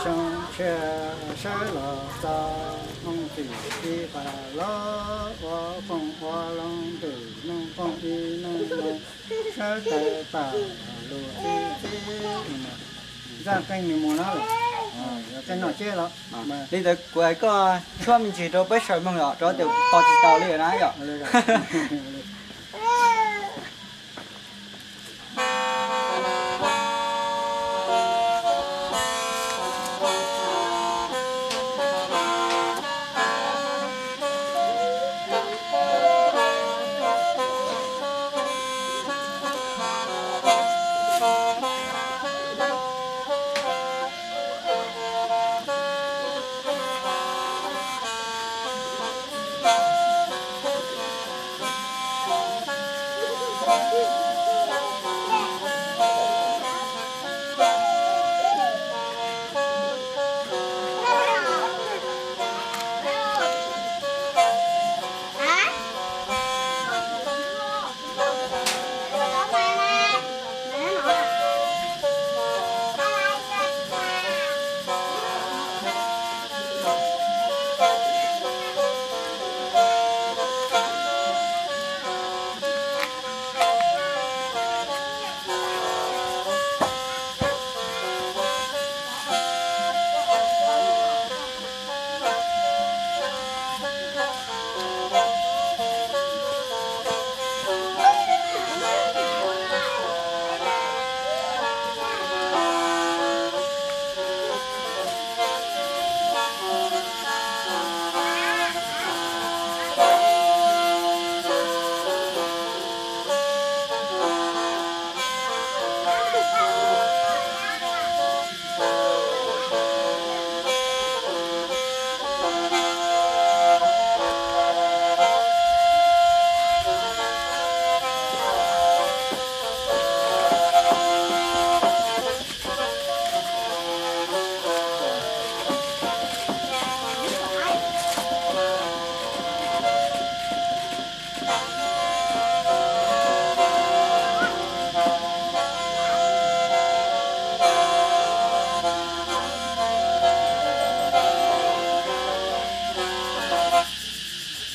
Xyoo tshiab sawv los txog, hmoo txim ib pas los ua foom ua loo, ntws noog foom ib noog loo, sawv tais pam lus txib txib. Zaj qeej nws mus no, qeej no tseb los. Li ntawd kuv hais koj tshuab me ntsis rau peb sawv mloog os, rau tias tos tsis tau li na yom.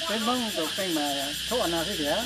Peb Hmoob tus qeej mas txhua no xwb tiag.